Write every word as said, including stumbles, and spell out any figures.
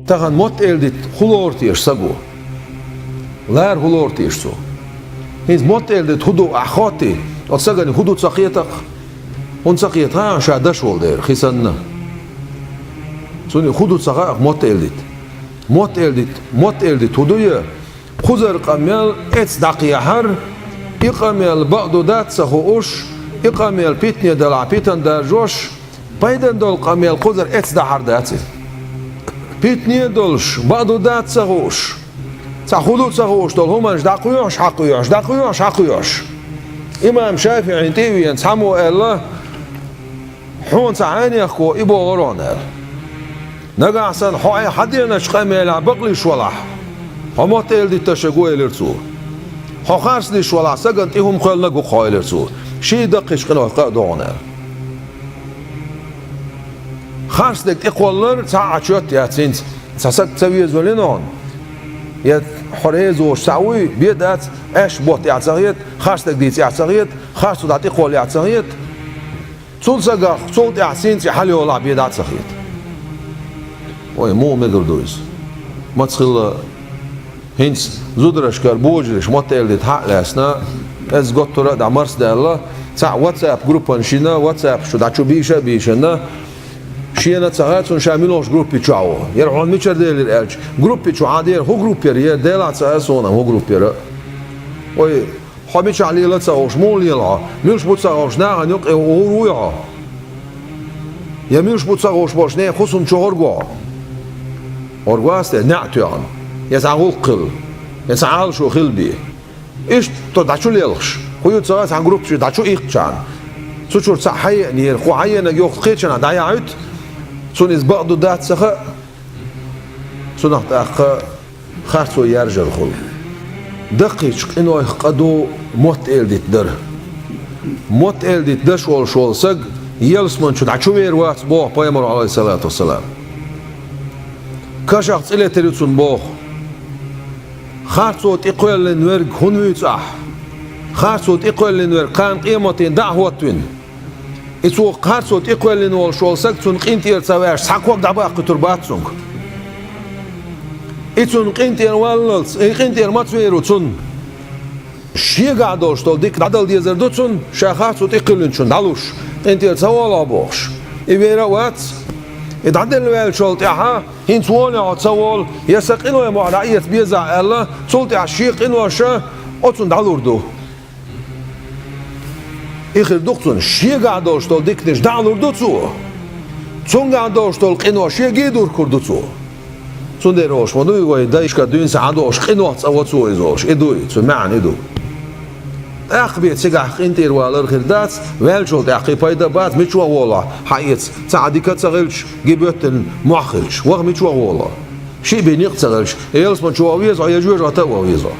Тахан мотт-эладита хӀун лору теша саго? Лара хӀун лору теша цо? ХӀинца мотт-эладита хӀун ду ахь хоттий, оцу сагана хӀун ду ца кхета-кх? ХӀунда ца кхета, ша даш волу дера, хи санна. Цунна хӀун ду ца хаьа-кх мотт-эладита. Мотт-эладита, мотт-эладита хӀун ду я? Кхузара къамел эца дӀакхехьар, и къамел бакъду дац ца хууш, и къамел питане далахь питана даржош, пайдана долу къамел кхузара эца дахьар дац иза. Питане а долуш, бакъду дац ца хууш, цхьа хӀун ду ца хууш долу хӀуманаш дӀакхоьхьуш, хьакхоьхьуш, дӀакхоьхьуш, хьакхоьхьуш. Имам ШафиӀина тӀе а веана, цхьаммо аьлла: «Хьуна цхьа хьенехко и бохура хьуна», — аьлла. «Нагахь санна хьо айхьа хьан деначу къамелехь бакълуьйш валахь, хьо мотт-эладитарш го», — элира цо. «Хьо харц луьйш валахь, сагана тӀе хӀума кхоьллинарг ву-кх хьо», — элира цо. «Ши даккхийчу къинойх къа а ду хьуна», — аьлла. Харц дерг тӀекхоллар цхьа а чот яц хӀинца. Цхьа саг ца везавелла хьуна, я хьо реза воцуш цхьаъ вуй, бен дац, аьшпаш ботта эхь ца хета, харц дерг дийца эхь ца хета, харцо дӀа тӀекхолла эхь ца хета. Цул сагах, цул тӀаьхьа синца хьалайолахь бен дӀа а ца хета. Ой, муха мегар ду иза? Маца хилла хӀинца зударшкара божарша мотт-эладита хьа а лаьцна, иза готтура а дӀа марсадаьлла, цхьаъ WhatsApp группанаш йина, WhatsApp чу дӀа чу бийша а бийшина, шена а ца хаьа цунна ша муьлхачу группи чохь ву. Яра хьуна мичара делира аьлча, группи чу хьан дера, хӀун группера яра, делахь ца хаьа суна, хӀун группера. Ой, хьо мичахь лела ца хууш, муха лела хьо? Муьлш бу ца хууш, нахана юкъе гӀур вуй хьо? Я муьлш бу ца хууш болчу нехан хӀусам чу гӀорг ву хьо? ГӀорг вац те, неӀ тоьхна, я цхьа гӀуллакх хилла, я цхьа Ӏалашо хилла бен. Иштта дӀа чу лелхаш, хӀун ю ца хаьа цхьана группа чу дӀа чу иккхичхьана, цу чуьра цхьаъ хьаеанера, хӀун хьаеанарг йоху кхечанхьа дӀаяхьуьйту, цунна иза бакъду дац ца хаьа, цунах тӀаккха харцо яржар хуьлу. Даккхийчу къинойх къа ду мотт-эладита дар. Мотт-эладита даш волуш волу саг ялсамани чу дӀа чу вер вац боху пайхамаро, Ӏалайхиссалату вассалам. Кашах цӀе летар ю цунна боху. Харцо тӀекхоьллина верг хӀунда вуьйцу ахь? Харцо тӀекхоьллина верг кхана къематдийнахь дӀа а хӀоттавина. И цо харцо тӀекхоьллина волуш волу саг цунна къинтӀера ца ваьлча, цхьа ког дӀабаккхуьйтур бац цуьнга. И цунна къинтӀера валлалц, и къинтӀера маца вер ву цунна? Шегахь долуш долу дика дӀадала дезар ду цунна, ша харцо тӀекхоьллинчунна дӀалуш, къинтӀера ца волахь бохуш. И вер а вац. И дӀаделла ваьллачул тӀаьхьа, хӀинца волахь хьо ца волу, я сан къиной мохь дӀаэца безахь аьлла, цул тӀаьхьа шен къиноша оцунна дӀалур ду. И хир ду-кх цунна, шегахь долуш долу диканаш дӀа а лур ду цо. Цуьнгахь долуш долу къинош шега а дуркур ду цо. Цундела олуш ма дуй вай дайшка дуьйна сан Ӏа долуш къинойх цӀа во цо иза олуш. И дуй, цуьнан маьӀна и ду. ТӀаккха бен цигахь къинтӀера валар хир дац, ваьллачул тӀаьхьа кхин пайда а бац, мича ваха волахь, хьаэца, цхьа а дика а ца хилча, ги боьттина мохь хилча, ваха мича ваха волахь? Шиъ бен некъ а ца хилча, я ялсамани чу ваха веза хьо, я жоьжахате а ваха веза хьо.